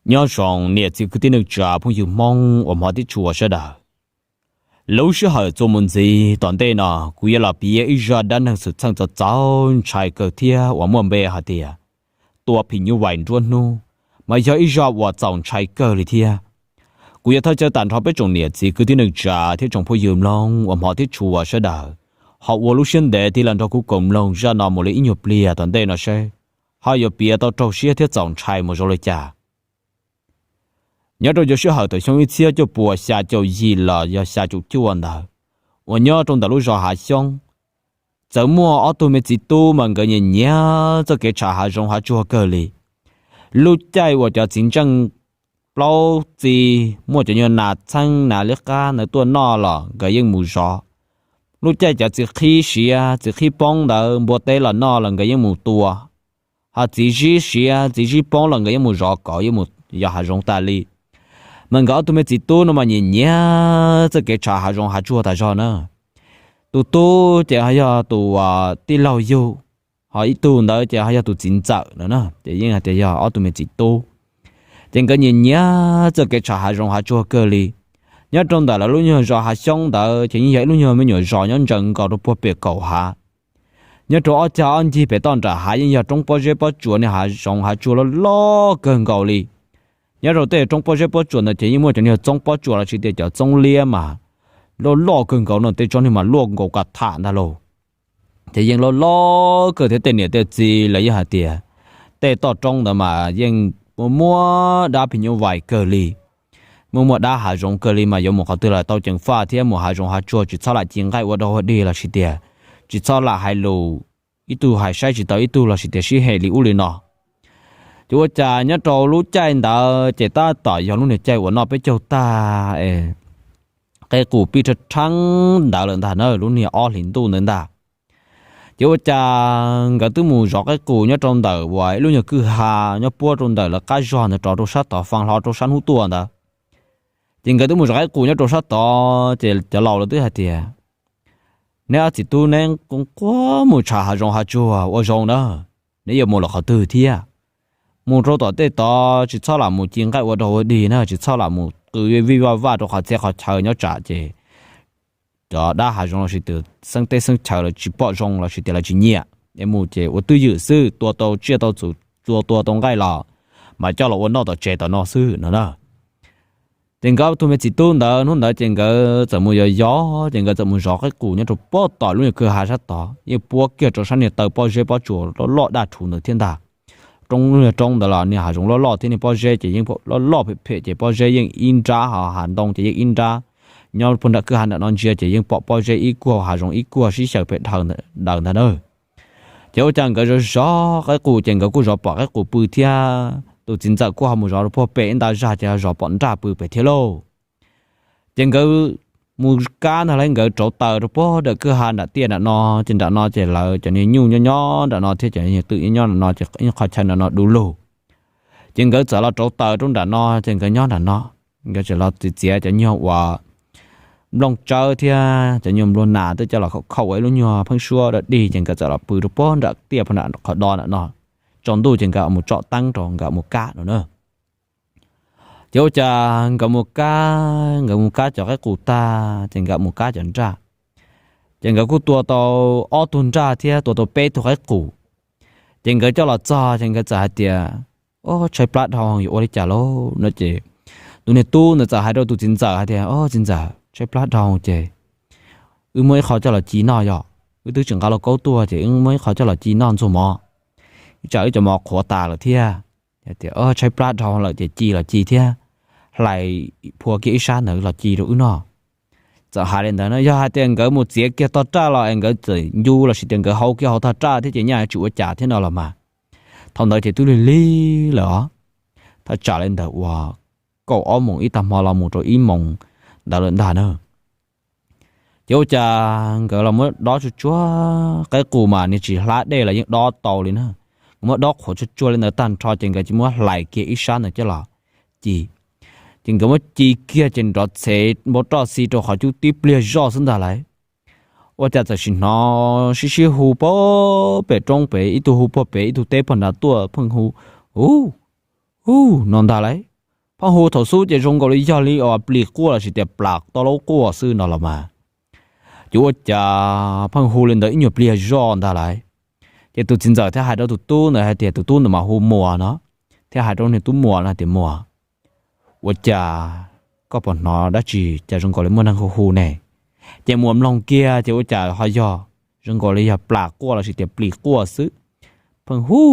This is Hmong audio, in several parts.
Nyob zoo niam txiv kwv tij neej tsa phooj ywg Hmoob uas hmov thiab tshua sawv daws. Lub sij hawm txuas mus ntxiv tom ntej no kuv yuav los piav ib zaj dab neeg xwm txheej txaus txaus ntshai kawg thiab uas muaj npe hais tias tua phim nyuj vais nruab hnub, mas yog ib zaj uas txaus ntshai kawg li thiab. Kuv yuav thov caw tag nrho peb tsoom niam txiv kwv tij neej tsa thiab tsoom phooj ywg mloog uas hmov thiab tshua sawv daws ho ua lub siab ntev tig los nrog kuv koom mloog zaj no mus li ib nyuag pliag tom ntej no seb ho yuav piav tau raug siab thiab txaus ntshai mus zoo li cas. Nyob rau cov sij hawm thaum xyoo ib txhiab cuaj puas xya caum yim los yog xya caum cuaj ntawd, uas nyob rau ntawm lub zos Hav Xyoob, txawm muaj ob tug me txiv tub mas nkawd nyiam nyiam txoj kev tshav hav zoov hav tsuag kawg li. Lub caij uas cov txiv ntseej plaub txi muaj cov nyuag nas txheeb nas liab qab ntawd tuaj noj los nkawd yeej mus zov. Lub caij cov txiv qhib siav txiv qhib poob ntawd npua teb los noj los nkawd yeej mus tua. Ho txiv zib siav txiv zib poob los nkawd yeej mus zov kom yog hav zoov tas li. Mas nkawd ob tug me txiv tub no mas nyiam nyiam txoj kev tshav hav zoov hav tsuag tas zog na. Tus tub ces ho yog tus tij laug yug, ho ib tug ntawd ces ho yog tus txiv ntxawm no na, ces yeej hais tias yog ob tug me txiv tub. Ces nkawd nyiam nyiam txoj kev tshav hav zoov hav tsuag kawg li. Nyob rau ntawm lawv lub nyuag zos Hav Xyoob ntawd ces yeej yog ib lub nyuag me nyuam zos nyob ntsees nkaus rau puag pem kaum hav. Nyob rau ob cag ob ncig pem toj nram hav yeej yog roob pob zeb pob tsuas, niag hav zoov hav tsuag loj loj kawg nkaus li. Nyob rau tej roob pob zeb pob tsuas ntawd ces yeej muaj cov niag txoob pob tsuas los sis tias cov txoob liab mas loj loj kawg nkaus no, tej tsob niag mas luaj nkaus ka tham ntag lauj. Ces yeej loj loj kawg thiab tej niam tej txiv lawv yeej hais tias tej toj roob ntawd mas yeej muaj muaj dab phim nyuj vais kawg li. Muaj muaj dab hav zoov kawg li mas yuav mus qhov twg los tau ceev faj thiab mus hav zoov hav tsuag tsis txhob lam ci nqaij ua dog ua dig los sis tias tsis txhob lam hais lus ib tug hais saib tsis taus ib tug los sis tias sib hem li ub li no. Ces ua cas nyob rau lub caij ntawd ces tab tom yog lub niag caij uas noj peb caug tag, qe qus pib rhab rheeb ntawd lawm ntag na, lub niag ob hlis ntuj ntawd ntag. Ces ua cas nkawd twb mus zov qe qus nyob rau ntawm uas ib lub nyuag kwj ha nyob puab rau ntawm lawv qab zog ntawd rov rau sab tod faa hlo rau sab hnub tuaj ntawd. Ces nkawd twb mus zov qe qus nyob rau sab tod ces cov laus lawv twb hais tias, neb ob txiv tub neb quaj mus tshav hav zoov hav tsuag ua zoo na, neb yuav mus los qhov twg thiab? Mus rau tom tej tod tsis txhob lam mus ci nqaij ua dog ua dig na, tsis txhob lam mus qw vij vaj vaj rau qhov txhia qhov chaw nyob tsam ces cov dab hav zoov los sis tias xeeb teb xeeb chaw lawv tsis pom zoo los sis tias lawv tsis nyiam. Es mus ces ua twj ywm xwb, tua tau tsiaj tau txhu, tua tau nqaij los mas coj los ua noj tom tsev tom no xwb no na. Ces nkawd ob tug me txiv tub ntawd hnub ntawd ces nkawd txawm mus yos yos ces nkawd txawm mus zov qe qus nyob rau puag tom lub nyuag kwj ha sab tod, yeej puab kiag rau sab niag taw pob zeb pob tsuas loj loj daj rhuv ntawd thiab ntag. Roob, lub niag roob ntawd los niag hav zoov loj loj thiab niag pob zeb ces yeej loj loj phem phem ces pob zeb yeej ib nrab, ho hav ntoo ces yeej ib nrab. Nyob puag nram kwj ha nram no ntsia ces yeej pom pob zeb ib kuag hav zoov ib kuag sib xyaw pem daws ntag na. Ces ua cas nkawd zov zov qe qus ces nkawd kuj zov pom qe qus pw thiab, tus txiv ntxawm kuj ho mus zov rau puag pem ib nta zag ces ho zov pom nraj pw pem thiab lauj. Ces nkawd mus kab ntag lauj, nkawd rauv taws rau puag nram kwj ha nram tiaj nram no, ces nram no ces lawv cov niag nyuj nyob nyob nram no thiab cov niag twm nyob nyob nram no ces qhov chaw nram no du lug. Ces nkawd txawm los rauv taws rau nram no ces nkawd nyob nram no. Nkawd txawm los txiav txiav cov nyuag uas nplooj tsawb thiab cov nyuag nplua nas twb coj los khaum khaum ua ib lub nyuag pheeb suab dog dig ces nkawd txawm los pw rau puag nram tiaj puag nram qhov do nram no. Tsaus ntuj ces nkawd mus tsom teeb rau nkawd mus kab no na. Ces ua cas nkawd mus kab, nkawd mus kab cov qe qus tag ces nkawd mus kab cov nraj. Ces nkawd kuj tua tau ob tug nraj thiab tua tau peb tug qe qus. Ces nkawd coj los txog ces nkawd txawm hais tias, o, tshaib plab dhau, yuav ua li cas lauj no ces tus niag tub ntawd txawm hais rau tus txiv ntxawm hais tias, o, txiv ntxawm, tshaib plab dhau ces wb muab ib qho coj los ci noj yom, wb twb tsis nqa lauj kaub tuaj ces wb muab ib qho coj los ci noj ntxuag mov, ib tsam wb cov mov qhuav tas lawm thiab. Tias tshaib plab dhau lawm ces ci los ci thiab, hlais phua kiag ib sab ntawd los ci rau wb noj. Txawm hais li ntawd no, yog hais tias nkawd mus txiav kiag tog raj los es nkawd txawm ncu los sis tias nkawd hau kiag hauv tog raj thiab ces nyaj tsis ua cas thiab no los mas, thaum ntawd ces twb lig lig lawm os. Thaj tsam li ntawd uas kaum ob moos ib tag hmo los mus rau ib moos ntawd lawm ntag na. Ces ua cas nkawd los muab dob tsuag tsuag, qe qus mas nws tsis hlab dej los yeej dob tau li na. Nkawd muab dob qhuav tsuag tsuag li ntawd tag nrho ces nkawd cia muab hlais kiag ib sab ntawd coj los ci. Ces nkawd muab ci kiag ces nrov txhev npau roj xi rau qhov cub tib pliag zoj xwb ntag lauj. Ua cas txawm sim hnov sib sib hu puag pem roob pem, ib tug hu puag pem ib tug teb puag nrad tuaj pheej hu, u, u no ntag lauj. Pheej hu thaum xub ces zoo nkaus li yog li uas plis quaj los sis tias plam toj laub quaj xwb no los mas. Ces ua cas pheej hu li ntawd ib nyuag pliag zoj ntag lauj. Ces tus txiv ntxawm thiaj hais rau tus tub ntawd hais tias, tus tub ntawd mas hu Muas no, thiaj hais rau niag tub Muas no hais tias, Muas, ua cas koj puas hnov dab tsi cas zoo nkaus li muaj neeg hu hu ne? Ces Muas mloog kiag ces ua cas ho yog zoo nkaus li yog plam quaj los sis tias plis quaj xwb, pheej hu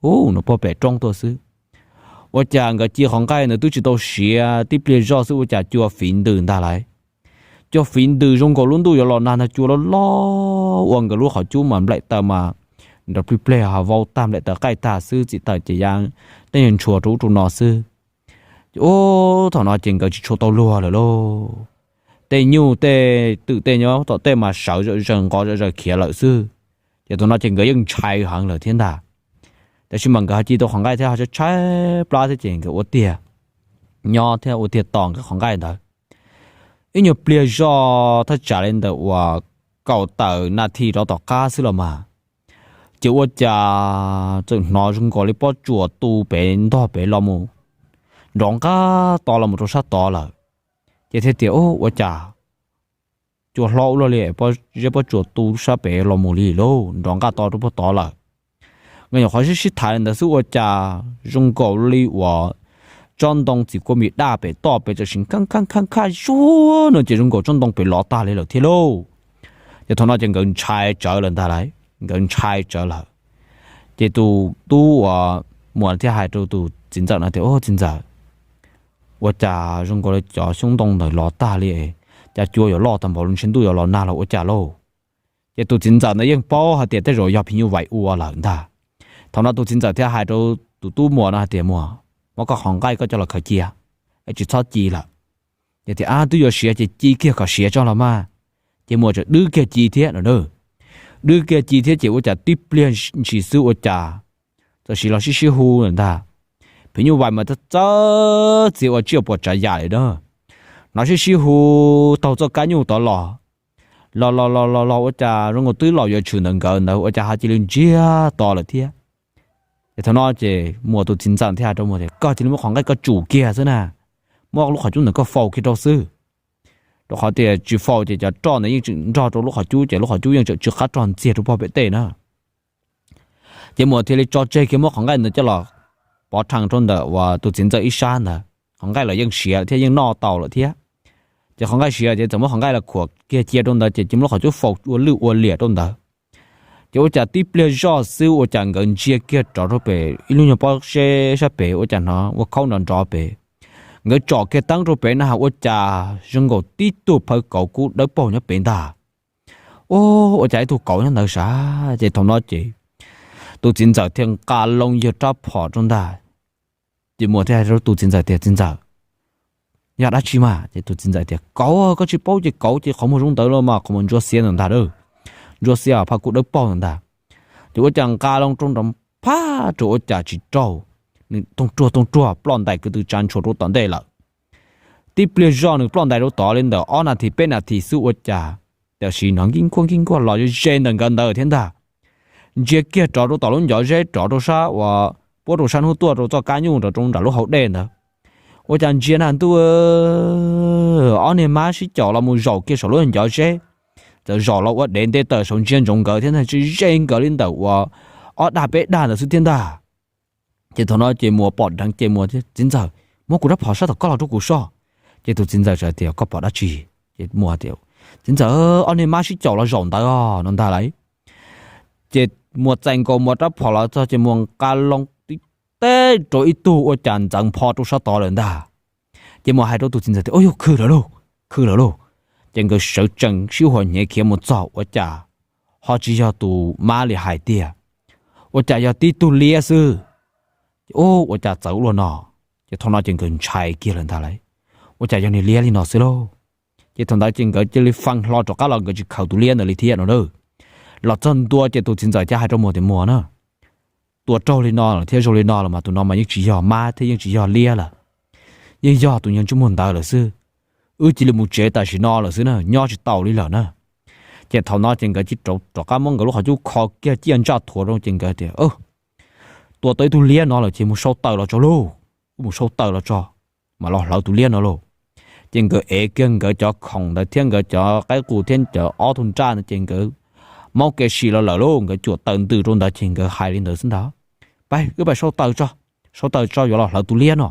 hu no puag pem roob tuaj xwb. Ua cas nkawd cia qhov nqaij ntawd twb tsis tau siav tib pliag zoj xwb ua cas cua fiv ntws ntag lauj. Cua fiv ntws zoo nkaus lub ntuj yuav los nag ntag, cua loj loj ua nkawd lub qhov cub mas nplaim taws mas nrov plig pleg ho vau tag nplaim taws qaij tag xwb, txim taws ces ya tej nyuag ntshua rau ub rau no xwb. Ub, thaum no ces nkawd tsis tshua tau luag lawm lauj. Tej nyuj tej twm tej nyob tom tej mas sawv zom zaws nqov zom zaws khiav lawm xwb. Ces thaum no ces nkawd yeej ntshai heev lawm thiab ntag. Tab sis mas nkawd ho cia tau qhov nqaij thiab ho tshaib tshaib plab thiab ces nkawd ua tiag nyob thiab ua tiag tos nkawd qhov nqaij ntawd. Ib nyuag pliag zoj thaj tsam li ntawm uas kaum tawm nas this rov tom qab xwb los mas, ces ua cas txawm hnov zoo nkaus li pob tsuas tu pem ntog pem los mus nrov nqaj to los mus rau sab tod lawm. Ces thiaj tias, Ub, ua cas cua hlob ua luaj li, zeb pob tsuas tu sab pem los mus li lauj, nrov nqaj to rau puag tod lawm. Nkawd nyuam qhuav sib sib tham li ntawd xwb ua cas zoo nkaus li uas tsob ntoo txiv kua mis daj pem toj pem txawm sim khaj khaj khaj khaj zuag no ces zoo nkaus tsob ntoo pem lov tag li lawm thiab lauj. Ces thaum no ces nkawd ntshai tsawv lawm ntag lauj, nkawd ntshai tsawv lawm. Ces tus tub uas Muas thiaj hais rau tus txiv ntxawm no tias, Ub, txiv ntxawm, ua cas zoo nkaus li cov xyoob ntoo ntawd lov tag li, cas cua yuav loj tag npaum li, ntshe ntuj yuav los nag los ua cas lauj? Ces tus txiv ntxawm ntawd yeej paub hais tias tej zaum yog phim nyuj vais ua lawm ntag. Thaum no tus txiv ntxawm thiaj hais rau tus tub Muas no hais tias, Muas, muab koj qhov nqaij koj coj los khaws cia, es tsis txhob ci lawm. Ces tias, Ab, twb yuav siav ces ci kiag kom siav tso los mas. Ces Muas txawm dwb kiag ci thiab no. Dwb kiag ci thiab ces ua cas tib pliag ntshis xwb ua cas txawm sim los sib sib hu lawm ntag. Phim nyuj vais mas txawj txawj txiav ua tsiaj puas tsav yam li na. Hnov sib sib hu taug txoj kab nyuj tod los, los los los los los ua cas zoo nkaus twb los yuav tshwm ntawm nkawd ntawd ua cas ho cia li ntsiag to lawm thiab. Ces thaum no ces Muas tus txiv ntxawm thiaj hais rau Muas tias, Koj cia li muab qhov nqaij koj tsum kiag xwb na, muab lub qhov cub ntawd koj faus kiag rau xwb. Rau qhov tias tsis faus ces cov roj ntawd yeej tseem nrog rau lub qhov cub ces lub qhov cub yeej tseem tsw qab rog ntxiag rau puag pem tej na. Ces Muas thiaj li tso tseg kiag muab qhov nqaij ntawd coj los pov rhees rau ntawm uas tus txiv ntxawm ib sab ntawd. Qhov nqaij los yeej siav thiab yeej noj tau lawm thiab. Ces qhov nqaij siav ces txawm muab qhov nqaij los khuam kiag cia rau ntawd ces cia muab lub qhov cub faus ua lwj ua liam rau ntawd. Ces ua cas tib pliag zoj xwb ua cas nkawd ntsia kiag rov rau pem ib lub nyuag pob zeb sab pem ua cas hnov ua khaub nrov nrov pem. Nkawd tsom kiag teeb rau pem na has ua cas zoo nkaus tib tug phawv kauv kub dawb paug nyob pem ntag. Ub, ua cas ib tug kauv nyob ntawd sav? Ces thaum no ces tus txiv ntxawm thiaj nqa loo yawg rab phom rau ntag. Ces Muas thiaj hais rau tus txiv ntxawm tias, Txiv ntxawm, yog dab tsi mas? Ces tus txiv ntxawm tias, Kauv, koj tsis paub ces kauv ces qhov muag zoo ntawd los mas qhov muag ntsuab xiab ntawm ntag, ntsuab xiab phaj kub dawb paug ntawm ntag. Ces ua cas nqa loo rau nrov phaj rau ua cas tsis raug, nws toog ruag toog ruag ploj ntais kwv tw tsa ntshua rau tom ntej lawm. Tib pliag zoj nws ploj ntais rau tod li ntawm ob nas this peb nas this xwb ua cas tam sim hnov nkij nkuaj nkij nkuaj los ze ntawm nkawd ntawd thiab ntag. Ntsia kiag rov rau tom lub ncov zeb rov rau sab uas puab rau sab hnub tuaj rau txoj kab nyuj rau rau nram lub hauv dej ntawd. Ua cas ntsia na ntuj, ob niag mab sib caum los mus zaum kiag saum lub ncov zeb, txawm zaum los ua dev nte taws saud ntsia ntsoov nkawd thiab ntag, ze nkawd li ntawm uas ob dag peb dag ntawd xwb thiab ntag. Ces thaum no ces Muas pom dheev ces Muas, Txiv ntxawm, muab kuv rab phom sab tom koj los rau kuv soj. Ces tus txiv ntxawm tias, Koj pom dab tsi? Ces Muas tias, Txiv ntxawm, ob niag mab sib caum los zaum ntawd os no ntag lauj. Ces Muas txais nkaus Muas rab phom los txog ces Muas nqa loo tib teg rau ib tug ua cas ntxeev pho rau sab tod lawm ntag. Ces Muas hais rau tus txiv ntxawm tias, Ub, yog khw lawm lauj, khw lawm lauj. Ces nkawd sawv tsees sib huas hnyev khiav mus txog ua cas ho tsis yog tus mab li hais tiag, ua cas yog tib tug liab xwb. Ces ub, ua cas txawv ua luaj no. Ces thaum no ces nkawd ntshai kiag lawm ntag lauj, ua cas yog niag liab li no xwb lauj. Ces thaum ntawd ces nkawd cia li fee hlo rov qab los, nkawd tsis khaws tus liab ntawd li thiab no na. Los txog ntua ces tus txiv ntxawm thiaj hais rau Muas tias, Muas na, tua raug li no thiab zoo li no los mas tus no mas yeej tsis yog mab thiab yeej tsis yog liab lawm, yeej yog tus nyuag ntsej muag ntawd lawm xwb. Wb cia li mus tsev tam sim no lawm xwb na, nyob tsis tau li lawm na. Ces thaum no ces nkawd cia li rov qab muab nkawd lub qhov cub kho kiag ciaj ntsaj thuav rau ces nkawd tias, Tua tau ib tug liab no lawm ces mus sau taws los tso lauj, wb mus sau taws los tso. mam los hlawv tus liab no lauj. Ces nkawd ev kiag nkawd cov khoom ntawd thiab nkawd cov qaib qus thiab cov ob tug nraj ntawd ces nkawd maub kev sim los lawm lauj. Nkawd cuam taws ntws rau ntawd ces nkawd hais li ntawd xwb ntag, Pab wb pab sau taws tso, sau taws tso yuav los hlawv tus liab no.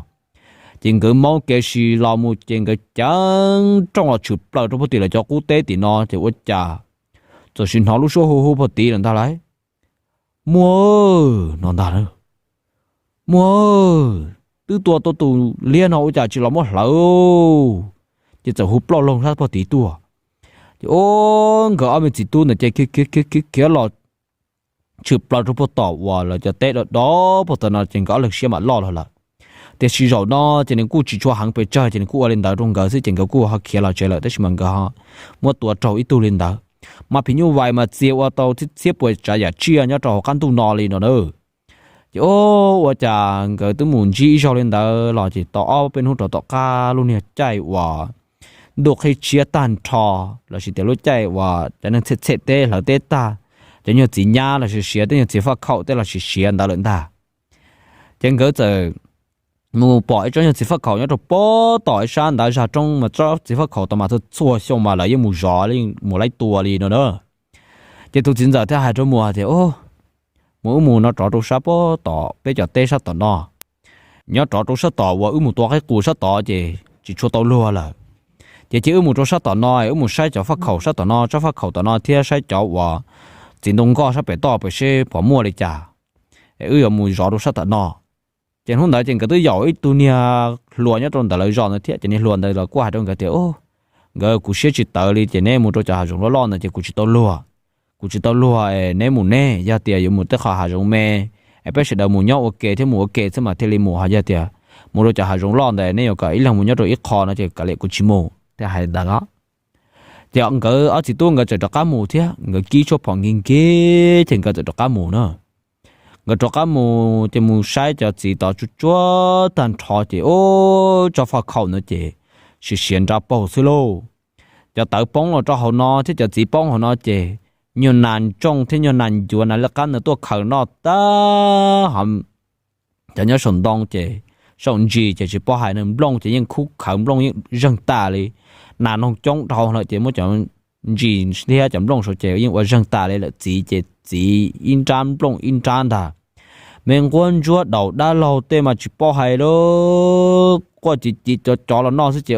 Ces nkawd maub kev sim los mus ces nkawd ceev rooj los tshwm plaws rau puag tim lawv cov qub teb tim no ces ua cas txawm sim hnov lub suab hu hu puag tim lawm ntag lauj, Muaj, no ntag lauj, Muaj, twb tua tau tus liab no ua cas tsis los muab hlawv? Ces txawm hu ploj loog sab puag tid tuaj. Ces o, nkawd ob me txiv tub ntawd ces khiav khiav khiav khiav los tshwm plaws rau puag tom uas lawv cov teb dov dov puag tom no ces nkawd ob leeg siab mam loj los lawm. Tiam sis zaum no ces nws kuj tsis tshua heev pes tsawg ces nws kuj ua li ntawd rau nkawd xwb ces nkawd kuj ho khiav los tsev lawm tab sis mas nkawd ho muab tua raug ib tug li ntawd. Mas phim nyuj vais mas txia ua tau txhiab puas tsav yam tsiaj nyob rau hauv qab ntuj no li no na. Ces o, ua cas nkawd twb mus ntsib ib zaug li ntawd los ces tau ob peb hnub rau tom qab lub niag caij uas ntuj qhib tshiab tag nrho lossis tias lub caij uas cov neeg txhem txhem teb hlawv teb tag, cov nyuag txiv nyab los sis siav tej nyuag txiv faj khaum tej los sis siav ntawd lawm ntag. Ces nkawd txawm mus pom ib tsob nyuag txiv faj khaum nyob rau puag tom ib sab ntawd zag roob mas tsob txiv faj khaum tau mas txhua txhua xyoo mas lawv yeej mus zov mus laib tua li no na. Ces tus txiv ntxawm thiaj hais rau Muas tias, Mus wb mus no rov rau sab puag tom peb cov teb sab tom no. Nyob rov rau sab tom uas wb mus tua qaib qus sab tod ces tsis tshua tau luag lawm. Ces cia wb mus rau sab tom no, wb mus saib cov faj khaum sab tom no, tsob faj khaum tom no thiab saib cov uas txiv ntoo nkoj sab pem toj pem seb pom muaj li cas, wb yuav mus zov rau sab tom no. Ces hnub ntawd ces nkawd twb yaum ib tug niag hluas nyob rau ntawm lawv zos ntawd thiab, ces niag hluas ntawd los kuj hais rau nkawd tias, Nkawd, kuv siab tsis tawv li ces neb mus rau cov hav zoov loj loj ntawd ces kuv tsis tau luag. Kuv tsis tau luag, neb mus neb, yog tias yuav mus tej qhov hav zoov me es peb sawv daws mus nyob ua ke thiab mus ua ke xwb mas thiaj li mus, ho yog tias mus rau cov hav zoov loj ntawd neb yuav kom ib leeg mus nyob rau ib qho no ces kav liam kuv tsis mus, thiaj hais ntawd os. Ces nkawd ob txiv tub nkawd txawm rov qab mus thiab, nkawd kib tshuaj phom nkig nkig ces nkawd txawm rov qab mus na. Nkawd rov qab mus ces mus saib cov txiv tod tsuj tsuag tag nrho ces ub, tsob faj khaum no ces siav siav nra paug xwb lauj. Cov tawv poob los rau hauv no thiab cov txiv poob hauv no ces nyuag nas ntsooj thiab nyuag nas ncuav nas liab qab ntawd tuaj khaws noj tag ho. Cov nyob saum ntoo ces saum ntsis ces tsis paub hais na, nplooj ces yeej khub khawv, nplooj yeej zeeg tas li. Nas noog coob dhau lawm ces muab cov ntsis thiab cov nplooj saud ces yeej ua zeeg tas li lawm, txiv ces txiv ib nrab nplooj ib nrab ntag. Me nquab ntsuab daus dab laug tej mas tsis paub hais li, quaj ci ci cov cov los noj xwb ces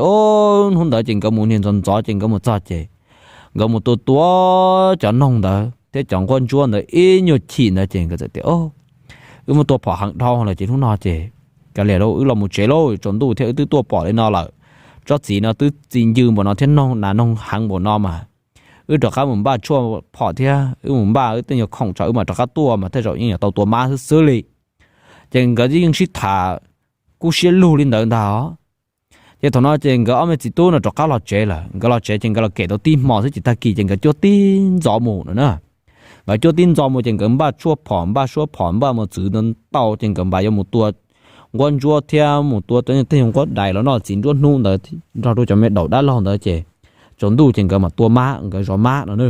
hnub ntawd ces nkawd mus niag ntxov ntxov ces nkawd mus txog ces nkawd mus tua tua cov noog ntawd thiab cov nquab ntsuab ntawd ib nyuag chim ntawd ces nkawd txawm tias, Wb muab tua phom heev dhau lawm ces hnub no ces kav liam lauj, wb los mus tsev lauj, tsaus ntuj thiab wb twb tuaj pom li no lawm. Tsob txiv no twb txi ncw npaum no thiab noog nas noog heev npaum no mas wb rov qab mus npaj tshuaj phom thiab wb mus npaj wb tej nyuag khoom tso wb mam rov qab tuaj mas tej zaum yeej yuav tau tua mab xwb xwb li. Ces nkawd yeej sib tham kub siab lug li ntawd ntag os. Ces thaum no ces nkawd ob me txiv tub no rov qab los tsev lawm, nkawd los tsev ces nkawd los kem tau tib hmo xwb ces tag kis ces nkawd cuab tib ntxov mus no na. Nkawd cuab tib ntxov mus ces nkawd npaj tshuaj phom, npaj suab phom, npaj mus txwv ntau ces nkawd mam yuav mus tua nquab ntsuab thiab mus tua tej nyuag nquab dais los noj txiv nruab hnub ntawd nrog rau cov me daus dab laug ntawd ces tsaus ntuj ces nkawd mam tua mab, nkawd zov mab no na.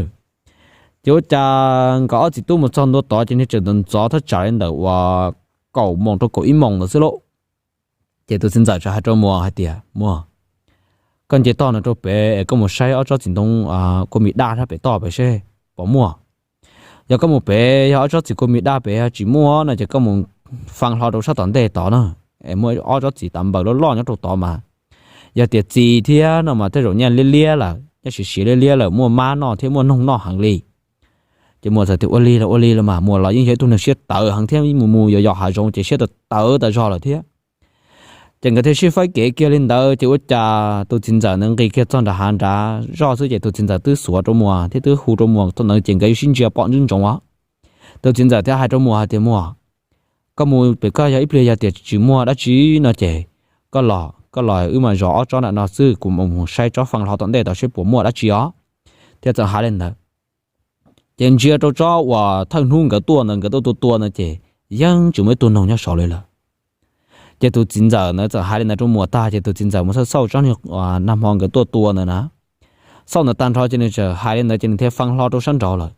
Ces ua cas nkawd ob txiv tub mus txog ntua tod ces niag tseem ntxov ntxov thaj tsam li ntawm uas kaum moos rau kaum ib moos ntawd xwb lauj. Ces tus txiv ntxawm txawm hais rau Muas hais tias, Muas, koj nce toj no rau pem es koj mus saib ob tsob txiv ntoo kua mis daj sab pem toj pem seb puas muaj. Yog koj mus pem yog ob tsob txiv kua mis daj pem yog tsis muaj no ces koj mus faa hlo rau sab tom ntej tod na, es muaj ob tsob txiv tav npaws loj loj nyob rau tod mas. Yog tias txi thiab no mas tej zaum nyaj liab liab lawm, nyaj siav siav liab liab lawm muaj mab noj thiab muaj noog noj heev li. Ces Muas txawm tias, Ua li los ua li los mas, Muas los yeej yog ib tug neeg siab tawv heev thiab mus mus yos yos hav zoov ces siab tawv tawv tas zog lawm thiab. Ces nkawd thiaj sib faib kev kiag li ntawd ces ua cas tus txiv ntxawm ntawd nqis kiag txog nram hav nrad zoj xwb ces tus txiv ntxawm twb xuav rau Muas thiab twb hu rau Muas txog ntawd ces nkawd yeej sib ntsia pom ntsoov ntsoov os. Tus txiv ntxawm thiaj hais rau Muas hais tias, Muas, koj mus pem koj yog ib pliag yog tias tsis muaj dab tsi no ces koj los, koj los wb mam zov ob tsob nram no xwb, kuv mus saib tsob faa hlo tom ntej tod seb puas muaj dab tsi os. Thiab txawm hais li ntawd. Ces ntsia rau tsob uas thawj hnub nkawd tuaj ntawd nkawd tuaj tua tua ntawd ces yeej tsis muaj ib tug noog nyob saud li lawm. Ces tus txiv ntxawm ntawd txawm hais li ntawd rau Muas tag ces tus txiv ntxawm mus xauj xauj tsob niag nag hmo nkawd tuaj tua ntawd na. Xauj ntawd tag nrho ces nws txawm hais li ntawd ces nws thiaj faa hlo rau sab nraud lawm.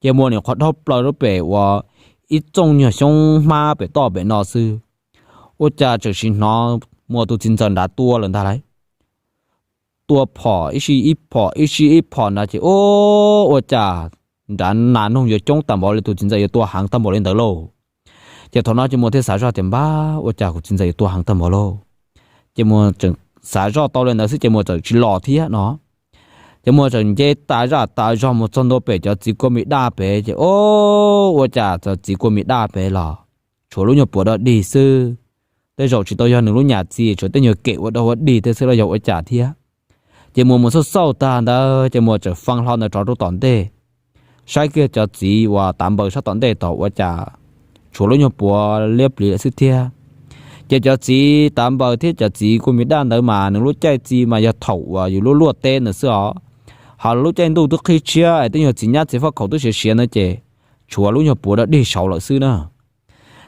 Ces Muas nim qhuav dhau plaws rau pem uas ib txooj nyuag xyoob hmab pem toj pem no xwb, ua cas tseem sim hnov Muas tus txiv ntxawm nrad tua lawm ntag lauj. Tua phom ib sij ib phom ib sij ib phom nrad ces ub, ua cas nrad nas noog yuav coob tag npaum li, tus txiv ntxawm yuav tua heev tag npaum li ntawd lauj. Ces thaum no ces Muas thiaj xav zoj tias npab, ua cas kuv txiv ntxawm yuav tua heev tag npaum lauj. Ces Muas tseem xav zoj tau li ntawd xwb ces Muas txawm tsis los thiab no. Ces Muas txawm nce tas zaj tas zog mus txog ntua pem cov txiv kua mis daj pem ces ub, ua cas cov txiv kua mis daj pem los tshuav lub nyuag puav dog dig xwb. Tej zaum tsis tau yog nws lub nyam txi, tshuav tej nyuag kem ua dog ua dig tej xwb los yog ua cas thiab. Ces Muas mus xauj xauj tag ntawd ces Muas txawm fee hlo ntawd rov rau tom ntej, saib kiag cov txiv uas tav npaws sab tom ntej tod ua cas tshuav lub nyuag puav liab pliv lawm xwb thiab. Ces cov txiv tav npaws thiab cov txiv kua mis daj ntawd mas nws lub caij txi mas yog thaum uas yus luaj luaj teb ntawd xwb os. Ho lub caij ntuj twb qhib tshiab es tej nyuag txiv nyab txiv faj khaum twb siav siav ntawd ces tshuav lub nyuag puav dog dig saud lawm xwb na.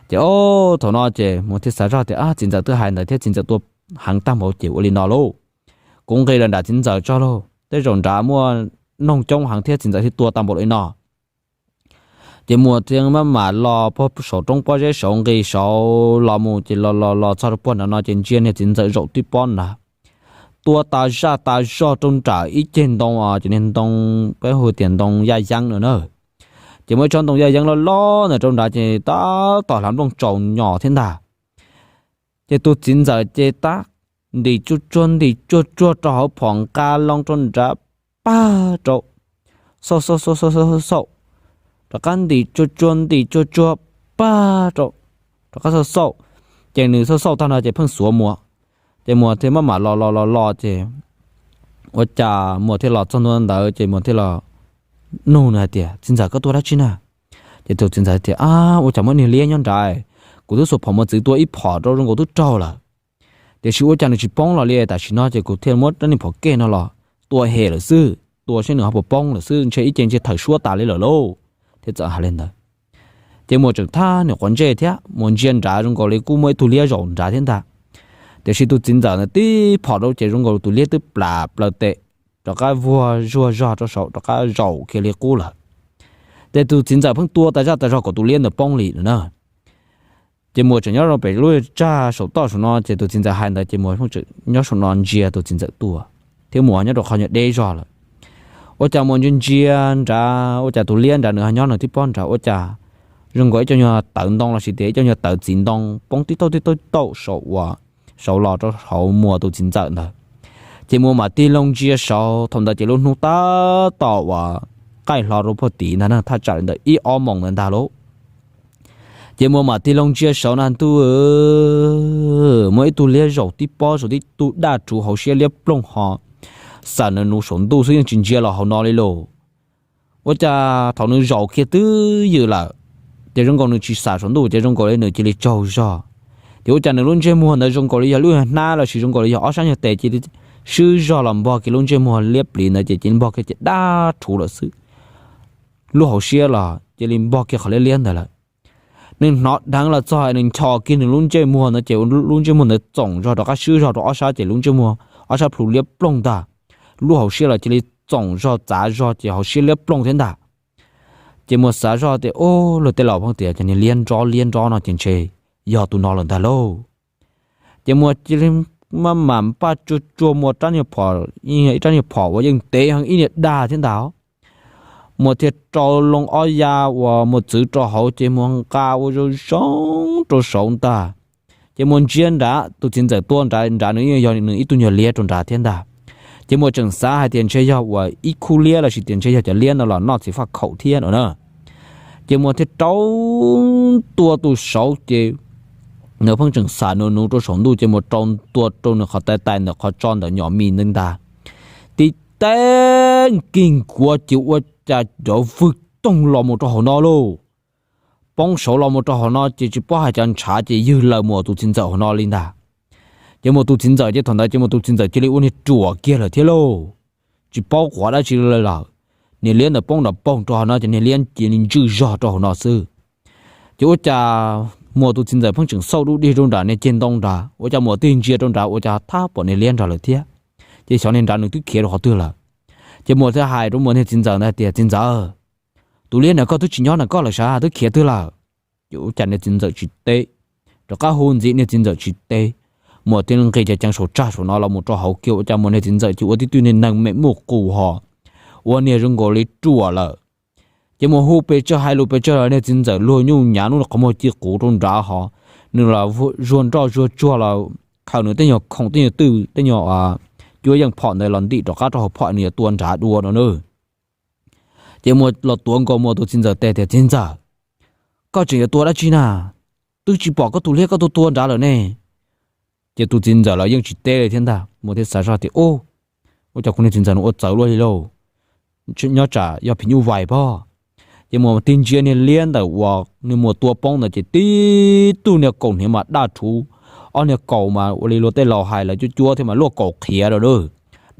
Ces ub, thaum no ces Muas thiaj xav zoj tias txiv ntxawm twb hais ntawd thiab txiv ntxawm tua heev tag npaum ces ua li no lauj, kuv nqis lawm nram txiv ntxawm tso lauj, tej zaum nrad muaj noog coob heev thiab txiv ntxawm thiaj tua tag npaum li no. Ces Muas thiaj maj mam los puag saum roob pob zeb saud nqis saud los mus ces los los los txog rau puag nrad no ces ntsia niag txiv ntxawm zaum tib pob nrad, tua tas zaj tas zog rau nram ib ceg ntoo, ces niag ntoo peb hu tias ntoo yaj yeeb no na. Ces muaj ib tsob ntoo yaj yeeb loj loj ntawm rau nrad ces tab tom hlav nplooj tsaus nyos thiab ntag. Ces tus txiv ntxawm ces tab ntim tsuag tsuag ntim tsuag tsuag rau hauv phom nqa loo rau nrad pag rau, xauj xauj xauj xauj xauj xauj, rov qab ntim tsuag tsuag ntim tsuag tsuag pag rau, rov qab xauj xauj. Ces nws xauj xauj tag no ces pheej xuav Muas. Ces Muas thiaj maj mam los los los los ces ua cas Muas thiaj los txog ntua ntawd ces Muas thiaj los nug nws hais tias txiv ntxawm koj tua dab tsi na? Ces tus txiv ntxawm tias ab, ua cas muaj niag liab nyob nrad, kuv twb xuas phom Muas txwv tua ib phom rau zoo nkaus twb raug lawm. Tiam sis ua cas nws tsis poob los li, tam sim no ces kuv thiaj muab rab niag phom kej no los tua hem lawm xwb, tua saib nws ho puas poob lawm xwb, ntshe ib ce ntshe thawm suab tas li lawm lauj. Thiaj txawm hais li ntawd. Ces Muas tseem thab niam quav ntsej thiab Muas ntsia nrad zoo nkaus li kuj muaj ib tug liab zaum nrad thiab ntag. Tiam sis tus txiv ntxawm ntawd tib phom rau ces zoo nkaus tus liab twb plam plaws tes, rov qab vuag zuag zog rau saud rov qab zaum kiag li qub lawm. Ces tus txiv ntxawm pheej tua tas zaj tas zog kom tus liab ntawd poob li na. Ces Muas tseem nyob rau pem lub tsag saum toj saum no ces tus txiv ntxawm hais ntawd ces Muas pheej tseem nyob saum no ntsia tus txiv ntxawm tua, thiab Muas nyob rau qhov nyuag deb zog lawm. Ua cas Muas ntsia ntsia nrad ua cas tus liab nrad nws ho nyob nws tib pob nrad ua cas zoo nkaus ib co nyuag tawv ntoo los sis tias ib co nyuag tawv txiv ntoo poob tib tauj tib tauj tib tauj saum uas saud los rau hauv Muas tus txiv ntxawm ntawd. Ces Muas mam tig loo ntsia saud, thaum ntawd ces lub hnub tab tom uas qaij hlo rau puag tid ntag na, thaj tsam li ntawm ib ob moos ntawd ntag lauj. Ces Muas mam tig loo ntsia saud na ntuj, muaj ib tug liab zaum tib pob saum tib tug daj rhuv hauv siab liab ploog ho xam nws nuv saum ntuj xwb yeej tsis ntsia los hauv no li lauj. Ua cas thaum nws zaum kiag twb ywm lawm, ces zoo nkaus nws tsis xam saum ntuj ces zoo nkaus li nws cia li tsaug zog. Ces ua cas nws lub ntsej muag ntawd zoo nkaus li yog lub hnab los sis zoo nkaus li yog ob sab nyuag tes cia li swb zog los npog kiag lub ntsej muag liab pliv ntawd ces cia li npog kiag ces daj rhuv lawm xwb. Lub hauv siab los cia li npog kiag qhov liab liab ntawd lawm. Nws hnov dheev los txog nws nchos kiag nws lub ntsej muag ntawd ces lub ntsej muag ntawd txoom zog rov qab swb zog rau ob sab ces lub ntsej muag ob sab plhu liab ploog ntag. Lub hauv siab los cia li txoom zog txav zog ces hauv siab liab ploog thiab ntag. Ces Muas xav zog tias ub, luag tej laus pheej tias cov niag liab nrob liab nrob no ces ntshe yog tus no lawm ntag lauj. Ces Muas cia li maj mam npaj tsuag tsuag Muas rab niag phom, ib rab niag phom uas yeej tev heev ib niag dag thiab ntag. Muas thiaj rau loo ob ya uas Muas txwv rau hauv ces Muas nqa ua zoo zoo rau saud ntag. Ces Muas ntsia nrad tus txiv ntxawm tua nrad, nrad nws yeej yog nws ib tug nyuag liab rau nrad thiab ntag. Ces Muas tseem xav hais tias ntshe yog uas ib khub liab los sis tias ntshe yog cov liab no los noj txiv faj khaum thiab no na. Ces Muas thiaj rau tua tus saud ces nws pheej tseem xam nuv nuv rau saum ntuj ces Muas rau tua rau nws qhov tais tais ntawm qhov tso ntawm nyom mis ntawd ntag. Tib teb nkig nkuav ces ua cas cov vwg toog los mus rau hauv no lauj. Poob saud los mus rau hauv no ces tsis paub hais cov ntshav ces ywg laws Muas tus txiv ntxawm hauv no li ntag. Ces Muas tus txiv ntxawm ces thaum ntawd ces Muas tus txiv ntxawm cia li ua niag ruam kiag lawm thiab lauj. Tsis paub quav dab tsi li lawm. Niag liab ntawd poob nrov poog rau hauv no ces niag liab cia li ntswj zog rau hauv no xwb. Ces ua cas Muas tus txiv ntxawm pheej tseem xauj dub dig rau nram niag ceg ntoo nrad, ua cas Muas tig ntsia rau nrad ua cas thab pom niag liab nrad lawm thiab. Ces xyov niag nrad nws twb khiav rau qhov twg lawm. Ces Muas thiaj hais rau Muas niag txiv ntxawm ntawd hais tias, txiv ntxawm, tus liab ntawd koj twb tsis nyob ntawm koj lawm sav, twb khiav twg lawm? Ces ua cas niag txiv ntxawm tsis teb, rov qab hu ntxiv niag txiv ntxawm tsis teb. Muas thiaj nqis ceev ceev saum tsag saum no los mus rau hauv kiag, ua cas muas niag txiv ntxawm ces ua tib tug niag neeg me muaj qus hos, ua niag zoo nkaus li ruam lawm. Ces muas hu pes tsawg, hais lus pes tsawg los niag txiv ntxawm luag nyuj nyav nub qhov muag ci quv rau nrad hos, nws los zuag nroj zuag tsuag los khaws nws tej nyuag khoom tej nyuag twj tej nyuag cuab yeej phom ntawd los ntim rov qab rau hauv phom, nws yuav tua nrad dua no na. Ces muas los tuav nkaus muas tus txiv ntxawm tes tias, Txiv ntxawm, koj tseem yuav tua dab tsi na? Twb tsis pom koj tus liab koj tua tua nrad lawm ne. Ces tus txiv ntxawm los yeej tsis teb li thiab ntag. Muas thiaj xav zoj tias, Ub, ua cas kuv niag txiv ntxawm no ua txawv luaj li lauj? Nyob tsam yog phim nyuj vais pob. Ces muas tig ntsia niag liab ntawm uas nws muas tua poob ntawd ces tib tug niag kaus hniav mas daj rhuv, ob niag kaus mas ua li luag tej laus hais lawv cuab cuab thiab mas luaj kaus qhiav rau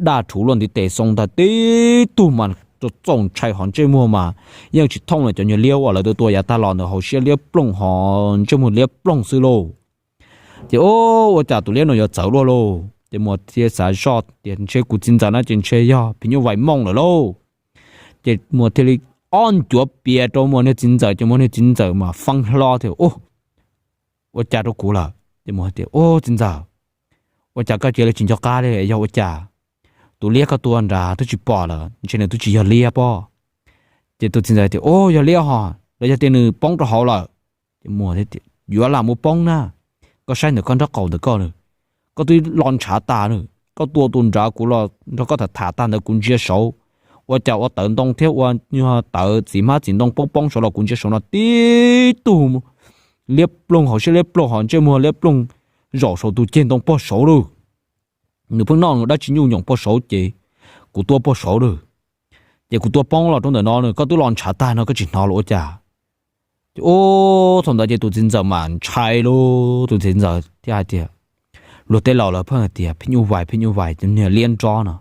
daj rhuv luaj ntiv tes xoo ntag, tib tug mas txaus ntshai hos ntsej muag mas yeej tsis thooj li cov nyuag liab uas lawv tua tua yav tag los ntawd, hauv siab liab ploog hos ntsej muag liab ploog xwb lauj. Ces, Ub, ua cas tus liab no yuav txawv luaj lauj? Ces muas thiaj xav zoj tias, Ntshe kuv txiv ntxawm no ces ntshe yog phim nyuj vais mooj lawm lauj. Ces muas thiaj li ob ncuav pias rau muas niag txiv ntxawm, ces muas niag txiv ntxawm mas feeb hlo tias, Ub, ua cas rau kuv lawm? Ces muas tias, Ub, txiv ntxawm, ua cas koj cia li tsis nco qab li, yog ua cas tus liab koj tua nrad twb tsis pom lawm, ntshe nws twb tsis yog liab pob. Ces tus txiv ntxawm tias, Ub, yog liab hos, los yog tias nws poob rau hauv lawm? Ces muas, Yuav lam mus poob na, koj saib ntawm koj nraub qaum ntawm koj na, koj twb los ntshav tag na, koj tua tus nrad kuv los nrog koj tham tham tag ntawd kuv ntsia saud, ua cas ua tawv ntoo thiab ua tawv txiv hmab txiv ntoo poob poob saud los kuv ntsia saud no tib tug liab ploog hauv siab liab ploog hos ntsej muag liab ploog zaum saum tus ceg ntoo pog saud lauj. Nws pheej noj dab tsi nyuj nyoos pog saud ces kuv tua pog saud lauj. Ces kuv tua poob los rau ntawm no na, koj twb los ntshav tag no koj tsis hnov los ua cas? Ces ub, thaum ntawd ces tus txiv ntxawm mas ntshai lauj, tus txiv ntxawm thiaj hais tias, Luag tej laus lawv pheej hais tias phim nyuj vais, phim nyuj vais, cov niag liab nrob no,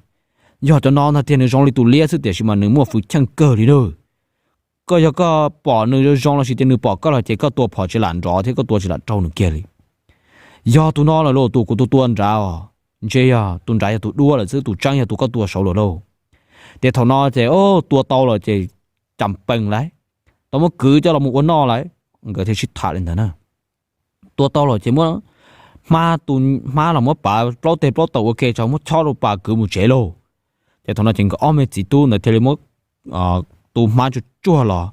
yog cov no ntag tiag, nws zoo li tus liab xwb tiam sis mas nws muaj fwv cheej kawg li lauj. Koj yog koj pom nws zoo zoo los sis tias nws pom koj los ces koj tua phom tsis lam nrov thiab koj tua tsis lam raug nws kiag li. Yog tus no lawm lauj, tus kuv tua tua nrad os, ntshe yog tus nrad yog tus duab lawm xwb, tus tseeb yog tus koj tua saud lawm lauj. Ces thaum no ces tua tau los ces cas pees lauj, tau muab kwv coj los mus ua noj lauj. Nkawd thiaj sib tham li ntawd na. Tua tau los ces muab hmab, tus hmab los muab pav plaub teg plaub taw ua ke tso, muab chob rau pas kwv mus tsev lauj. Ces thaum no ces nkawd ob me txiv tub ntawd thiaj li muab tus hmab tsuag tsuag los,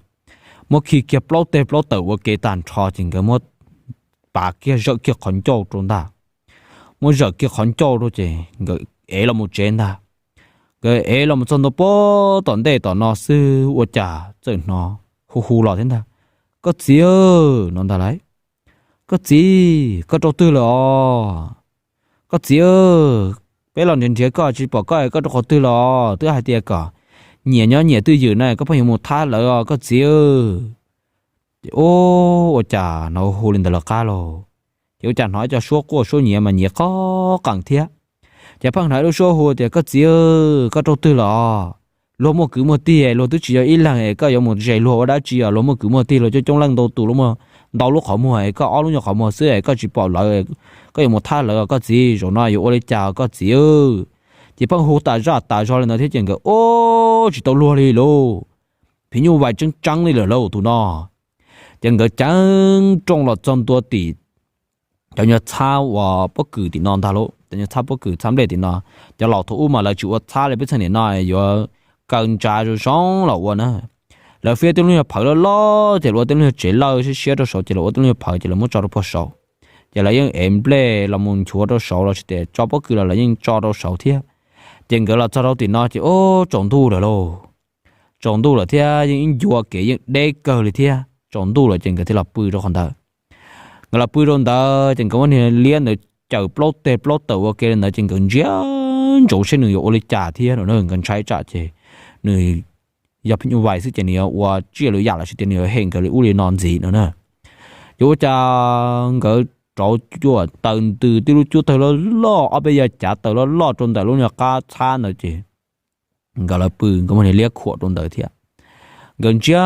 muab khi kiag plaub teg plaub taw ua ke tag nrho ces nkawd muab pav kiag zawm kiag qhov ncauj rau ntag. Muab zawm kiag qhov ncauj rau ces nkawd ev los mus tsev ntag. Nkawd ev los mus txog ntua puag tom ntej tom no xwb ua cas txawm hnov hu hu los thiab ntag, Koj txiv aw, no ntag lauj. Koj txiv, koj rau twg lawm os? Koj txiv aw, peb los nrhiav nrhiav koj tsis pom koj, koj rau qhov twg lawm os? Twb hais tias kom nyias nyob nyias twj ywm na, koj pheej yuav mus thab lawv os koj txiv aw. Ces ub, ua cas hnov hu li ntawd lawv qab lauj, ces ua cas hnov ib co suab quaj suab nyiav mas nyiav qhov qees thiab. Ces pheej hnov ib lub suab hu tias, Koj txiv aw, koj rau twg lawm os? Luag muaj kwv muaj tij, luag twb tsis yog ib leeg es koj yuav mus zes luag ua dab tsi os? Luag muaj kwv muaj tij, luag coob coob leej ntau tus, luag muaj ntau lub qhov muag es koj ob lub nyuag qhov muag xwb es koj tsis pom lawv, koj yuav mus thab lawv os koj txiv, zaum no yuav ua li cas os koj txiv? Ces pheej hu tas zaj tas zog li ntawd thiab ces nkawd ub tsis tau luag li lauj. Phim nyuj vais tseeb tseeb li lawm lauj tus no. Ces nkawd ceev rooj los txog ntua tim cov nyuag txhab uas pob kws tim no ntag lauj, cov nyuag txhab pob kws txhab nplej tim no. Cov laus thaum ub mas lawv tsis ua txhab li peb txheej niam no yuav kaw ntsa zoo zoo los ua na. Lawv fiab tej lub nyuag phawv loj loj ces lawv ua tej lub nyuag tsev lawj siab siab rau saud ces lawv ua tej lub nyuag phawv ces lawv muab tso rau puag saud. Ces lawv yeej ev nplej los mus nchuav rau saud los sis tias tso pob kws los lawv yeej tso rau saud thiab. Ces nkawd los txog rau tim no ces ub tsaus ntuj lawm lauj. Tsaus ntuj lawm thiab yeej ib ncua kev yeej deb kawg li thiab, tsaus ntuj lawm ces nkawd thiaj los pw rau qhov ntawd. Nkawd los pw rau ntawd ces nkawd muab niag liab ntawd cawm plaub teg plaub taw ua ke li ntawd ces nkawd ntsia ntsoov seb nws yuav ua li cas thiab no na, nkawd ntshai tsam ces nws yog phim nyuj vais xwb ces nws yuav ua tsiaj lwm yam los sis tias nws yuav hem nkawd li ub li no ntxiv no na. Ces ua cas nkawd rauv cuam taws ntws tib lub cuab taws loj loj, ob peb yav cav taws loj loj rau ntawm lub nyuag qab txhab ntawd ces nkawd los pw, nkawd muab niag liab khuam rau ntawd thiab. Nkawd ntsia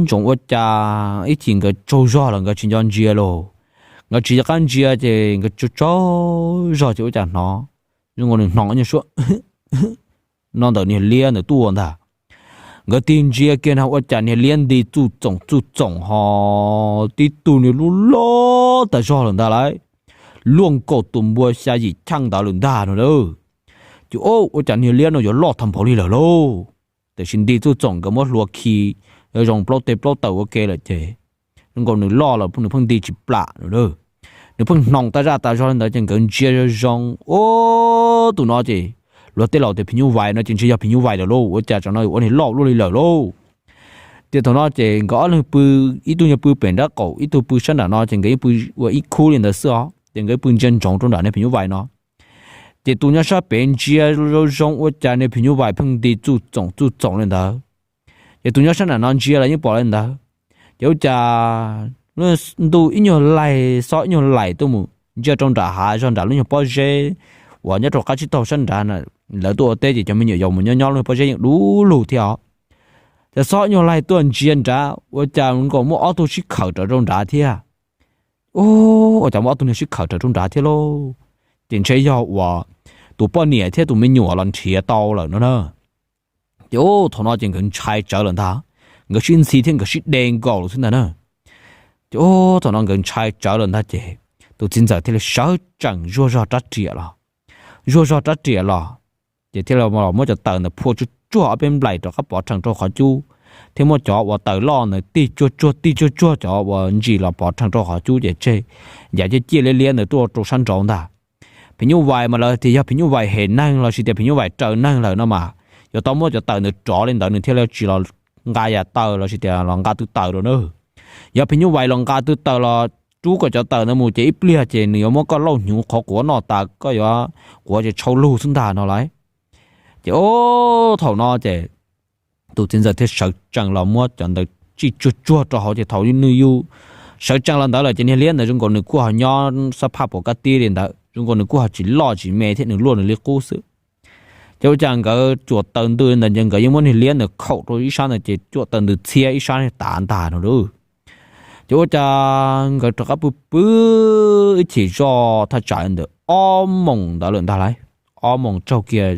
ntsoov ua cas ib chim nkawd tsaug zog lawm nkawd tsis nco ntsia lauj. Nkawd tsis nco qab ntsia ces nkawd tsaug tsaug zog ces ua cas hnov zoo nkaus nws hnov nyuag suab no ntawm niag liab ntawd tuaj ntag. Nkawd tig ntsia kiag na ua cas niag liab nti txuj txoom txuj txoom ho tib tug niag lub loj tas zog lawm ntag lauj. luaj nkaus tus npua xya yim chaj ntawd lawm ntag no lauj. Ces ua cas niag liab no yuav loj tag npaum li lawm lauj. Tiam sis nti txuj txoom nkawd muab hlua khi zoo plaub teg plaub taw ua ke lawm ces zoo nkaus nws loj los nws pheej nti tsis plam no. Nws pheej hnoos tas zaj tas zog li ntawd ces nkawd ntsia zoo zoo, ua tus no ces luag tej laus tias phim nyuj vais no ces ntshe yog phim nyuj vais lawm lauj, ua cas tsam no ua niag loj luaj li lawm lauj. Ces thaum no ces nkawd ob leeg pw, ib tug nyob pw pem nraub qaum, ib tug pw sab nram no ces nkawd yeej pw ua ib khub li ntawd xwb os, ces nkawd pw ntsia ntsoov rau nram niag phim nyuj vais no. Ces tus nyob sab pem ntsia zoo zoo ua cas niag phim nyuj vais pheej nti txuj txoom txuj txoom li ntawd. Ces tus nyob sab nram no ntsia los yeej pom li ntawd. Ces ua cas ntuj ib nyuag laig xob ib nyuag laim tuaj mus ntsia rau nram hav zog nram lub nyuag pob zeb uas nyob rau qab tsib taug sab nrad, lawv tuaj ua teb ces cov me nyuam yaus mus nyob nyob lub pob zeb yeej dub lug thiab os. Ces xob ib nyuag laig tuaj ntsia nrad ua cas nkaus muaj ob tug sib khawm raws rau nrad thiab. Ua cas muaj ob tug niag sib khawm raws rau nrad thiab lauj. Ces ntshe yog uas tus poj niam thiab tus me nyuam los nrhiav tau lawm no na. Ces thaum no ces nkawd ntshai tsawv lawm ntag, nkawd sib ntxhi thiab nkawd sib de nkaus lawm xwb ntag na. Ces thaum no nkawd ntshai tsawv lawm ntag ces tus txiv ntxawm thiaj li sawv tsees zuag zog rab riam los, zuag zog rab riam los, ces thiaj li los muab cov taws ntawd phua tsuag tsuag ob peb nplaim rov qab pov rhees rau qhov cub, thiab muab cov uas taws loj ntawd tig tsuag tsuag tig tsuag tsuag cov uas ntsis los pov rhees rau qhov cub ces tseg, yam ciaj ciaj liab liab ntawd tuaj rau sab nraud ntag. Phim nyuj vais mas lawv tias yog phim nyuj vais hem neeg lossis tias phim nyuj vais raws neeg lawm no mas, yuav tau muab cov taws ntawd rov li ntawd nws thiaj li tsis los nqa yam taws lossis tias los nqa tw taws rau na. Yog phim nyuj vais los nqa tw taws los rub kom cov taws ntawd mus ces ib pliag ces nws yuav muab koj lauj hnyuv qhuav quav noj tas koj yuav quav ces tshau lug xwb ntag no lauj. Ces thaum no ces tus txiv ntxawm thiaj sawv tsees los muab cov ntawd tsij tsuag tsuag rau hauv ces thaum nws yus sawv tsees los ntawd lawm ces niag liab ntawd zoo nkaus nws kuj ho nyob xab phaj pom kab tib li ntawd, zoo nkaus nws kuj ho tsis loj tsis me thiab nws luaj nws li qub xwb. Ces ua cas nkawd cuam taws ntws ntawd ces nkawd yeej muab niag liab ntawd khaum rau ib sab ntawd ces cuam taws ntws txhiab ib sab tav ntag no lauj. Ces ua cas nkawd rov qab pw pw ib chim zoj thaj tsam li ntawm ob moos ntawd lawm ntag lauj. Ob moos tsaug kiag,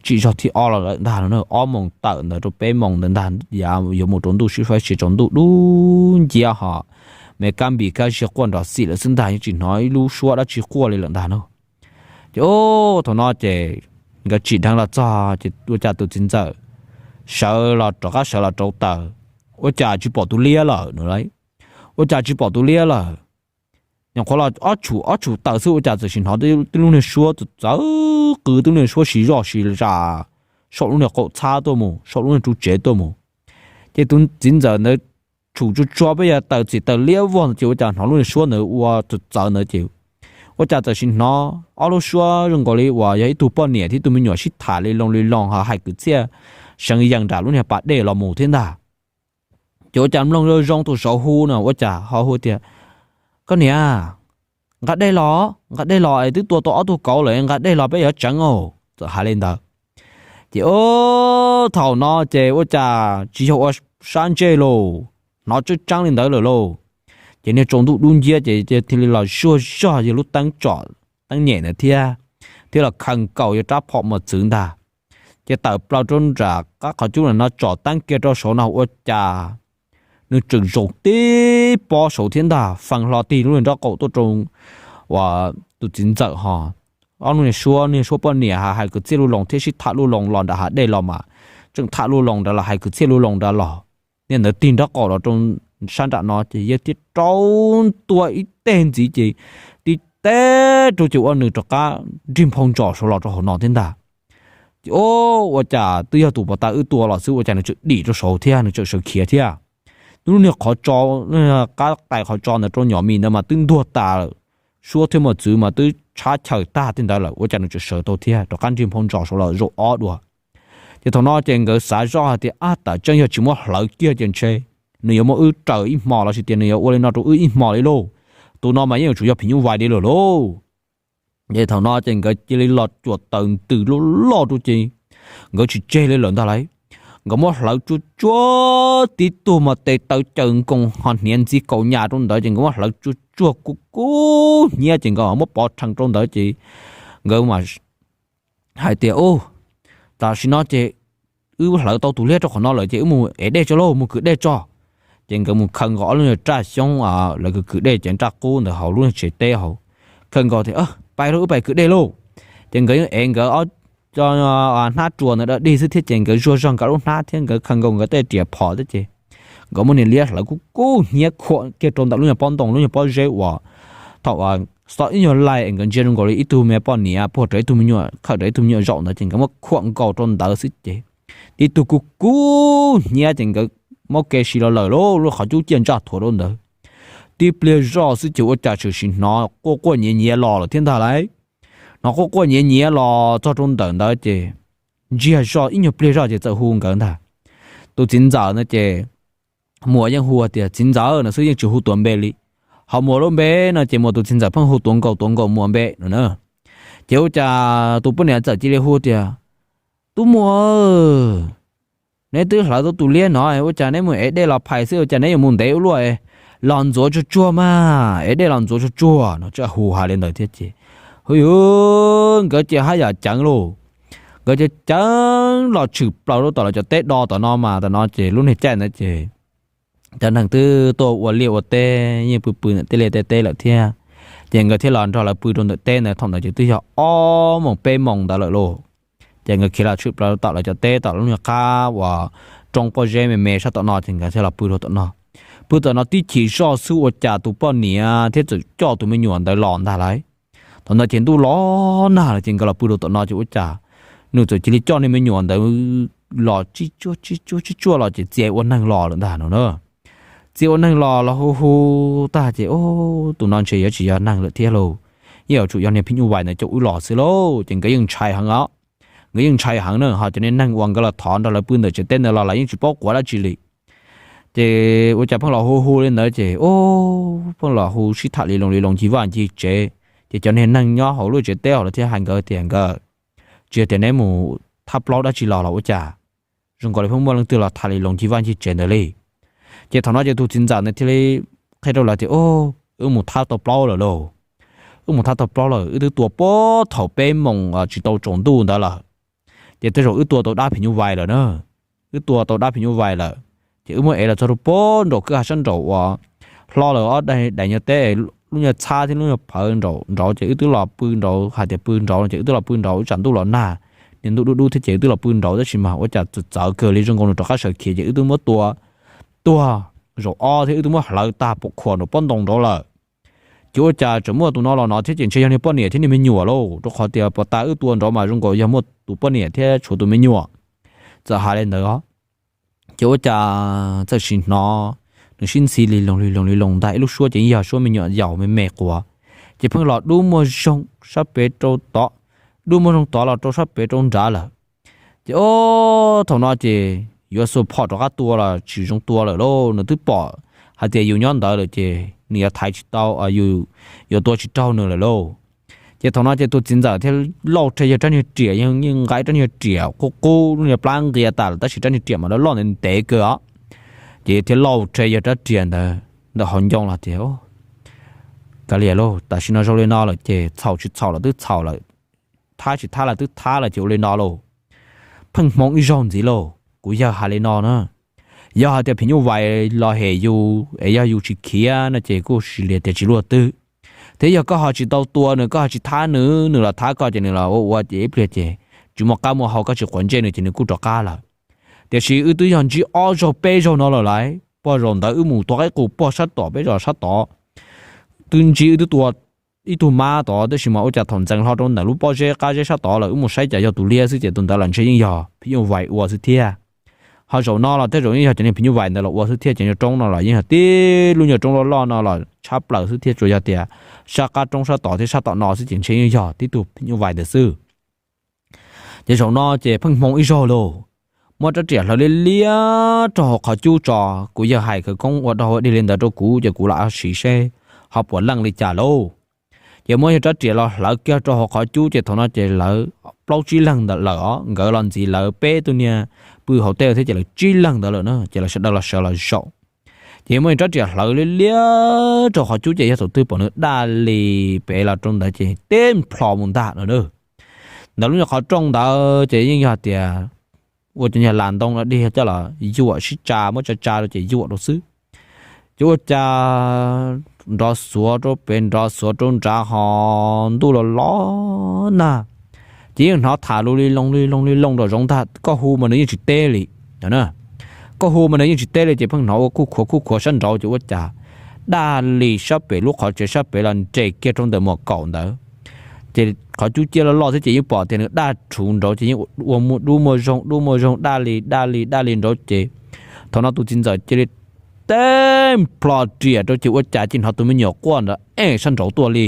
tsim zog thib ob los lawm ntag no na, ob moos tawm ntawd rau peb moos ntawd ntag, yav yuav mus rau ntuj sib faib sia tsaus ntuj dub nciab ho me kab npis kab ziag quaj nrov xim lawm xwb ntag, yeej tsis hnov ib lub suab dab tsi quaj li lawm ntag no. Ces thaum no ces nkawd tsim dheev los txog ces ua cas tus txiv ntxawm sawv los rov qab sawv los rauv taws, ua cas tsis pom tus liab lawm no lauj. Ua cas tsis pom tus liab lawm, nyuam qhuav los ob tshum ob tshum taws xwb ua cas txawm sim hnov tib lub niag suab txawv txawv qw, tib lub niag suab siv zoj siv zas saum lub niag qaum txhab tuaj mus, saum lub niag ru tsev tuaj mus. Ces tus txiv ntxawm ntawd tshum tsuag tsuag peb yav taws txim taws liab vog ntawd ces ua cas hnov lub niag suab ntawd ua txawv txawv ntawd ces ua cas txawm sim hnov ob lub suab zoo nkaus li uas yog ib tug poj niam thiab ib tug me nyuam sib tham li loo li loo ho hais kwv txhiaj seev yees nram lub niag pas dej los mus thiab ntag. Ces ua cas mloog zoo zoo tus saud hu no ua cas ho hu tias, koj niam, nqa dej los, nqa dej los es twb tua tau ob tug kauv lawm, nqa dej los peb yuav tseev os, txawm hais li ntawd. Ces thaum no ces ua cas tsis yog ua sab ntsej lauj, hnov tseeb tseeb li ntawd lawm lauj. Ces niag tsaus ntuj dub nciab ces thiaj li los zuag zog yawg lub teeb tsom teeb nyem ntawd thiab, thiab los khaws nkaus yawg rab phom mos txwv ntag. Ces tawm plaws rau nram qab qhov cub no tsom teeb kiag rau saud no ua cas nws tseem zaum tib pob saud thiab ntag, fees hlo tig lub niag nraub qaum tuaj rau uas tus txiv ntxawm ho ob lub niag suab, niag suab poj niam ha hais kwv txhiaj luj loos thiab sib tham luj loos los nram hav dej los mas, tseem tham luj loos nrad los hais kwv txhiaj luj loos nrad los. Niag ntawd tig nraub qaum los rau sab nram no ces yawg thiaj rau ntua ib teg ntxiv ces tib teg rau ces ua nws rov qab nrig nphoo ntsos saud los rau hauv no thiab ntag. Ces ua cas twb yog tus puas tas wb tua los xwb ua cas nws tseem dim rau saud thiab nws tseem sawv khiav thiab. Nws lub niag qhov tso, qab qais qhov tso ntawd rau nyom mis ntawd mas twb ntuag tas lawm, suab thiab mos txwv mas twb tshab chaw tag tej ntawd lawm ua cas nws tseem sawv tau thiab rov qab nrig nphoo ntsos saud los zaum ob dua. Ces thaum no ces nkawd xav zoj hais tias ab tam tseeb yog tsis muab hlawv kiag ces ntshe nws yuav muab wb raws ib hmo lossis tias nws yuav ua li no rau wb ib hmo li lauj. Tus no mas yeej yuav tsum yog phim nyuj vais li lawm lauj. Ces thaum no ces nkawd cia li los cuam taws ntws loj loj rau ces nkawd tsis tseg li lawm ntag lauj. Nkawd muab hlawv tsuag tsuag tib tug mas tes taw caws nkoos ho hniav ntxiv kaus nyas rau ntawd ces nkawd muab hlawv tsuag tsuag kub kub hnyiab ces nkawd muab pov rhees rau ntawd ces nkawd mas hais tias, u, tam sim no ces wb hlawv tau tus liab rau qhov no lawm ces wb mus ev dej tso lauj, mus kwv dej tso. Ces nkawd mus khaws nkaus ob lub raj xyoob, lawv kwv kwv dej ces raj qub ntawd hauv lub tsev teb hauv, Khaws nkaus tias, Pais lauj, wb pais kwv dej lauj. Ces nkawd yeej ev nkawd ob co hnab ruas ntawd da dig xwb thiab ces nkawd zuag zog nkawd lub hnab thiab nkawd khaws nkaus nkawd tej riam phom thiab ces nkawd muab niag liab hlawv kub kub hnyiab khuam kiag rau ntawm lub nyuag pob ntoo lub nyuag pob zeb uas thaum uas xov ib nyuag laij es nkawd ntsia zoo nkaus li ib tug me poj niam puag rau ib tug me nyuam, khawm rau ib tug me nyuam zaum ntawd ces nkawd muab khuam nkaus rau ntawd xwb ces tib tug kub kub hnyiab ces nkawd muab kev si los lawm lauj, lub qhov cub ciaj ntsaj thuav rau ntawd. Tib pliag zoj xwb ces ua cas tshwm sim hnov quaj quaj nyiav nyiav los lawm thiab ntag lauj. Hnov quaj quaj nyiav nyiav los txog rau ntawm ntawd ces ntsiag zoj ib nyuag pliag zoj ces txawm hu nkawd ntag. Tus txiv ntxawm no ces Muas yeej hu tias txiv ntxawm no xwb yeej tsis hu tuav npe li. Ho Muas lub npe no ces Muas tus txiv ntxawm pheej hu tuav nkaus tuav nkaus Muas npe no na. Ces ua cas tus poj niam txawm cia li hu tias, Tub Muas, neb twb hlawv tau tus liab no ua cas neb mus ev dej los phais xwb ua cas neb yuav mus ntev ua luaj, los ntxuav tsuag tsuag mas, ev dej los ntxuav tsuag tsuag no. Txawm hu hais li ntawd thiab ces, hu yuv, nkawd ces haj yam ceev lauj. Nkawd ces ceev los tshwm plaws rau tom lawv cov teb do tom no mas tom no ces lub niag caij ntawd ces cov neeg twb tuaj ua liaj ua teb yeej pw pw ntawm tej liaj tej teb lawm thiab. Ces nkawd thiaj los nrog lawv pw rau ntawm teb ntawd, thaum ntawd ces twb yog ob moos peb moos ntawd lawm lauj. Ces nkawd khiav los tshwm plaws tom lawv cov teb tom lub nyuag qab uas roob pob zeb me me sab tom no ces nkawd thiaj los pw rau tom no. Pw tom no tib chim zoj xwb ua cas tus poj niam thiab txawm coj tus me nyuam ntawd los ntag lauj. Thaum ntawd ces ntuj los nag lawm ces nkawd los pw rau tom no ces ua cas nws txawm cia li coj niag me nyuam ntawd los tsib tsuaj tsib tsuaj tsib tsuaj los ces txia ua neeg los lawm ntag no na. Txia ua neeg los los hu hu tag ces, Tus no ntshe yuav tsis yog neeg lawm thiab lauj, yeej yuav tsum yog niag phim nyuj vais ntawd coj wb los xwb lauj. Ces nkawd yeej ntshai heev os. Nkawd yeej ntshai heev na, ho cov niag neeg uas nkawd los thov nrog lawv pw ntawm tsev teb ntawd los lawv yeej tsis paub quav dab tsi li. Ces ua cas pheej los hu hu li ntawd ces, pheej los hu sib tham li loo li loo ncig vaj ncig tsev. Ces cov niag neeg nyob hauv lub tsev teb hauv lawv thiaj hais nkawd tias, Nkawd, tsis yog tias neb mus thab plaub dab tsi los los ua cas zoo nkaus li pheej muaj leej twg los tham li loo ncig vaj ncig tsev ntawd li? Ces thaum no ces tus txiv ntxawm ntawd thiaj li qhia rau lawv tias, Wb mus thab tau plaub lawm lauj. Wb mus thab tau plaub lawm, wb twb tua puag thaum peb moos tsis tau tsaus ntuj ntawd lawm. Ces tej zaum wb tua tau dab phim nyuj vais lawm na. Wb tua tau dab phim nyuj vais lawm, ces wb muab ev los txog rau puag nraum kwj ha sab nraum uas hlob lawv ob daim nyuag teb, lub nyuag txhab thiab lub nyuag phawv nraum nraud ces wb twb los pw nraud, hais tias pw nraud no ces wb twb los pw nraud, wb tsam ntuj los nag, niag ntuj dub dub thiab ces wb twb los pw nraud tab sis mas ua cas txawv txawv kawg li zoo nkaus nws rov qab sawv khiav ces wb twb muab tua tuag zaum ob thiab wb twb muab hlawv tag pom khuam nraum pob ntoo nraud lawm. Ces ua cas tseem muaj tus no los no thiab ces ntshe yog niag poj niam thiab niag me nyuam lauj, rau qhov tias pom tas wb tua nraud mas zoo nkaus yog muaj tus poj niam thiab tshuav tus me nyuam. Txawm hais li ntawd os, ces ua cas txawm sim hnov nws sib ntxhi li loo li loo li loo ntag, ib lub suab ces yog suab me nyuam yaus me me quav, ces pheej los dub muag zoo sab pem rau tod, dub muag zoo tod los rau sab pem rau nrad lawm. Ces ob thaum no ces yuav xuas phom rov qab tua los tsis zoo tua lawm lauj, nws twb pom hais tias yus nyob ntawd lawm ces nws yuav thaiv tsis tau, yus yuav tua tsis raug nws lawm lauj. Ces thaum no ces tus txiv ntxawm thiaj lauj rhe yawg rab niag riam, yeej nqa rab niag riam qub qub lub niag plab nqia tas lawm tab sis rab niag riam mas loj loj ntev ntev kawg os. Ces thiaj lauj rhe yawg rab riam ntawd ntawm hauv ncoo los tias, Kav liam lauj, tam sim no zoo li no lawm ces txhaum tsis txhaum los twb txhaum lawm, thab tsis thab los twb thab lawm ces ua li no lauj, pheej hmoov ib zaug ntxiv lauj, kuv yawg hais li no na, yog hais tias phim nyuj vais los hem yus es yog yus tsis khiav no ces kuj sis li tias tsis luaj twg. Thiab yog koj ho tsis tau tua nws, koj ho tsis thab nws, nws los thab koj ces nws los ua ua ces ib pliag ces tsis muaj qab muaj hau, koj tsis quav ntsej nws ces nws kuj rov qab lawm. Tiam sis wb twb yog ntsib ob zaug peb zaug no lawm lauj, puag zaum ntawd wb mus tua qaib qus puag sab tom peb zos sab tod, twb ntsib wb twb tua ib tug mab tod tab sis mas ua cas thaum ntxeev hlo rau ntawm lub pob zeb qab zeb sab tod lawm wb mus saib cas yog tus liab xwb ces tus ntawd los ntshe yeej yog phim nyuj vais ua xwb thiab. Ho zaum no los tej zaum yeej yog cov niag phim nyuj vais ntawd los ua xwb thiab, cov nyuag roob no los yeej yog tib lub nyuag roob loj loj no los tshab plaws xwb thiab, tsuas yog tias sab qab roob sab tod thiab sab tom no xwb ces ntshe yeej yog tib tug phim nyuj vais ntawd xwb. Ces zaum no ces pheej hmoov ib zaug lauj, muab rab riam hlawv liab liab rau hauv qhov cub tso, kuv yawg hais khawv koob ua dog ua dig li ntawd rau kuv ces kuv lam siv seb ho puas leej li cas lauj. Ces muab yawg rab riam los hlawv kiag rau hauv qhov cub ces thaum no ces lawv plaub tsib leeg ntawd lawm os, nkawd los ntxiv lawv peb tug niag pw hauv tej thiab ces lawv tsib leeg ntawd lawm na, ces lawv sawv daws los sawv los zaum. Ces muab yawg rab riam hlawv liab liab rau qhov cub ces yog thaum twg pom nws daj li pem los rau ntawd ces teb nplho mus ntag no na. Ntawd lub nyuag qhov rooj ntawd ces yeej yog tias ua cov nyuag las ntoo no dig coj los yuam sib tsa, muab tsa tsa rau ces yuam rau xwb. Ces ua cas nrov xuav rau pem nrov xuav rau nrad ho ntuj los los nag, ces yeej hnov tham lus li loo li loo li loo rau zoov ntag, koj hu mas nws yeej tsis teb li. Koj hu mas nws yeej tsis teb li ces pheej hnov ua kuj khuav kuj khuav sab nraud ces ua cas daj li sab pem lub qhov tsev sab pem los nres kiag rau ntawm muam kaum ntawd. Ces qhov cub ciab loj loj xwb ces yeej pom tias nws daj rhuv nraud ces yeej ua muaj dub muaj zoog dub muaj zoog daj li daj li daj li nraud ces thaum no tus txiv ntxawm cia li teb nplho riam rau ces ua cas cia li hnov tus me nyuam quaj nrov eej sab nraud tuaj li.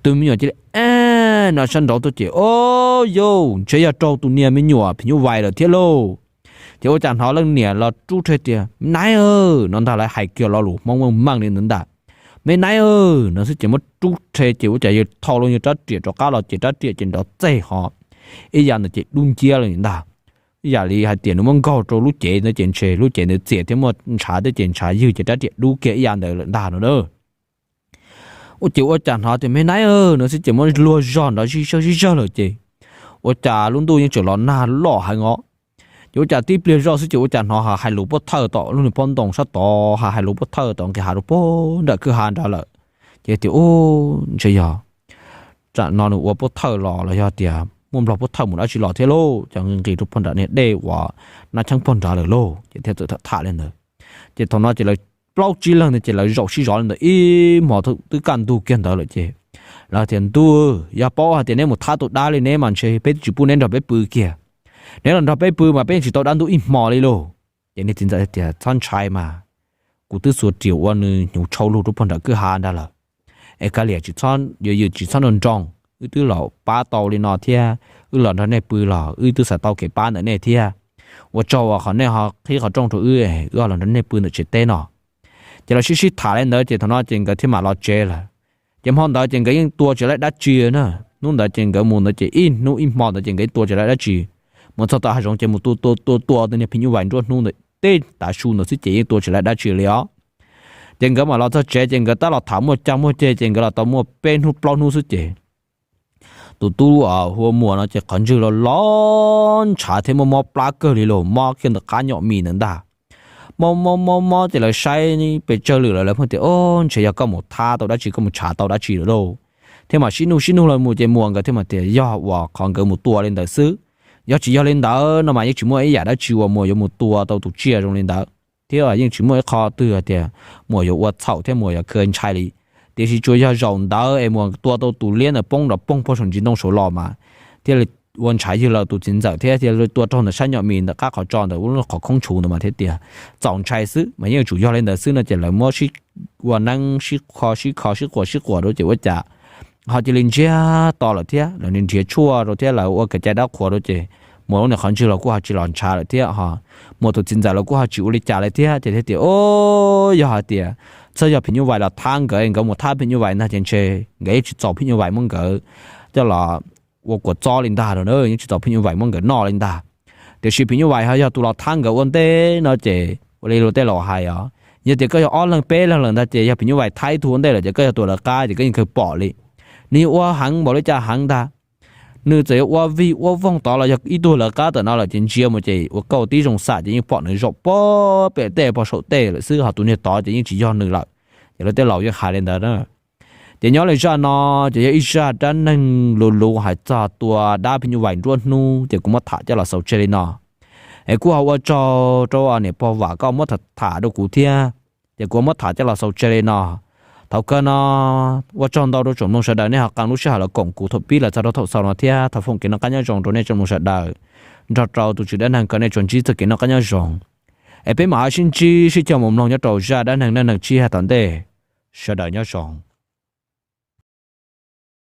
Tus me nyuam cia li eej no sab nraud tuaj ces, o, yau, ntshe yog raug tus niag me nyuam phim nyuj vais lawm thiab lauj. Ces ua cas hnov leej niam los rub rhe tias, me naiv aw, no ntag, lawv hais kiag lo lus Hmoob meej meej li ntawd ntag. Me naiv aw, no xwb ces muab rub rhe ces ua cas yawg thau loo yawg rab riam rov qab los ces rab riam ces nrov txeg ho ib yav ntawd ces dub nciab lawm ntag. Ib yam li hais tias nws muab nkaug rau lub cev ntawd ces ntshe lub cev ntawd txias thiab muaj ntshav thiab ces ntshav ywg ces rab riam dub kiag ib yav ntawd lawm ntag no na. Ua ces ua cas hnov tias me naiv aw, no xwb ces muab luag zog nrov zij zawg zij zawg lawm ces ua cas lub ntuj yeej tseem los nag loj heev os. Ces ua cas tib pliag zoj xwb ces ua cas hnov hais lus pov thawj tom lub niag pob ntoo sab tod, hais lus pov thawj tom nqis hav rau pem nram kwj ha nrad lawm. Ces tias, u, ntshe yog tsam no nws ua pov thawj los los yog tias muaj nplog pov thawj mus dab tsi los thiab lauj, ces nqis rau pem nram niag dej uas nab cheeb pog nrad lawm lauj, ces thiaj txawm tham li ntawd. Ces thaum no ces lawv plaub tsib leeg ntawd ces lawv zaum sib zov li ntawd ib hmos twb kaj ntug kiag ntawd lawm ces lawv tias, ntuj, yog paub hais tias neb mus thab tau dab li neb mas ntshe peb twb tsis pub neb nrog peb pw kiag. Neb los nrog peb pw mas peb yeej tsis tau dab ntub ib hmo li lauj. Ces niag txiv ntxawm tias, txhob ntshai mas, kuv twb xuas riam ua nws hnyuv tshau lug rau pem nram kwj ha ntag lawm. Es kav liam, tsis txhob, yuav yws tsis txhob nroo nroo, wb twb los pab tau li no thiab, wb los nrog nej pw los wb twb xav tau kev pab ntawm nej thiab. Ua tsaug uas qhov nej ho qhib qhov rooj rau wb, wb los nrog nej pw ntawm tsev teb no. Ces lawv sib sib tham li ntawd ces thaum no ces nkawd thiaj mam los tsev lawm. Ces hmo ntawd ces nkawd yeej tua tsis laib dab tsi na. Hnub ntawd ces nkawd mus ntawd ces ib hnub ib hmo ntawd ces nkawd yeej tua tsis laib dab tsi. Mus txog tom hav zoov ces mus tua tua tua tua tus niag phim nyuj vais nruab hnub ntawd teb tav su ntawd xwb ces yeej tua tsis laib dab tsi li os. Ces nkawd mam los txog tsev ces nkawd tab los tham muaj cag muaj ceg ces nkawd los tau muaj peb hnub plaub hnub xwb ces tus tub hu ua Muas no ces qhov ntswg los los ntshav thiab muaj mob plab kawg li los mob kiag ntawm qab nyom mis ntawd ntag. Mob mob mob mob ces lawv saib pes tsawg lwm lawm lawv pheej tias, o, ntshe yog koj mus thab tau dab tsi, koj mus tshav tau dab tsi lawm lauj. Thiab mam sib nug sib nug los mus ces Muas nkawd thiaj mam tias yog uas qhov nkawd mus tua li ntawd xwb. Yog tsis yog li ntawd no mas yeej tsis muaj ib yam dab tsi uas Muas yuav mus tua tau tus tsiaj zoo li ntawd, thiab yeej tsis muaj ib qho twg hais tias Muas yuav ua txhaum thiab Muas yuav khaws ntshai li. Tiam sis tsuas yog zaum ntawd es Muas tua tau tus liab ntawd poob nrov poog pog saum ntsis ntoo saud los mas thiaj li ua ntshav ywg lawm tus txiv ntxawm thiab thiaj li tua raug ntawm sab nyom mis ntawm qab qhov tso ntawm lub qhov khoob tshuv ntawd mas thiab tias txaus ntshai xwb. Mas yeej tsuas yog li ntawd xwb no ces lawv muab sib ua neeb sib kho sib kho sib quas sib quas rau ces ua cas ho cia li ntsiag to lawm thiab lawv nrhiav tshuaj rau thiab lawv ua kev cai dab qhuas rau ces Muas lub niag qhov ntswg los kuj ho tsis los ntshav lawm thiab ho Muas tus txiv ntxawm los kuj ho tsis ua li cas li thiab ces thiaj tias, o, yog hais tias txawm yog phim nyuj vais los thab nkawd, nkawd mus thab phim nyuj vais ntag ces ntshe nkawd yeej tsis txaus phim nyuj vais muab nkawd coj los ua kua txob li ntag no, yeej tsis txaus phim nyuj vais muab nkawd noj li ntag. Tiam sis phim nyuj vais ho yog tus los thab nkawd ua ntej no ces ua li luag tej laus hais os, yog tias koj yog ob leeg peb leeg lawm ntag ces yog phim nyuj vais thab ib tug ua ntej lawm ces koj yog tus lawv qab ces koj yeej kawg pom li. Nws yuav ua heev npaum li cas heev ntag, nws txawm yuav ua vig ua voog tod los yog ib tug lawv qab ntawm no lawm ces ntsia mus ces ua kauj tib zoo xam ces yeej pom nws zaum pog pem tej pog saum tej lawm xwb, ho tus niag tod ces yeej tsis yog nws lawm. Ces luag tej laus yeej hais li ntawd na. Ces nyob li zaj no ces yog ib zaj dab neeg luv luv hais txog tua dab phim nyuj vais nruab hnub ces kuv muab tham coj los xaus tseg li no. Es kuj ho ua tsaug rau niam pog Vam koj muab tham rau kuv thiab, ces kuv muab tham coj los xaus tseg li no. Thaum kawg no ua tsaug ntau rau tsoom mloog sawv daws nej ho qee lub sij hawm los koom kuv thaum pib los txog rau thaum xaus no thiab thov foom kev noj qab nyob zoo rau nej tsoom mloog sawv daws, nrog rau tus tswv dab neeg kom nej tsuas ntsib txoj kev noj qab nyob zoo. Es peb mam ho sib ntsib sib cog mus mloog nyob rau zaj dab neeg neej neeg tshiab tom ntej. Sawv daws nyob zoo.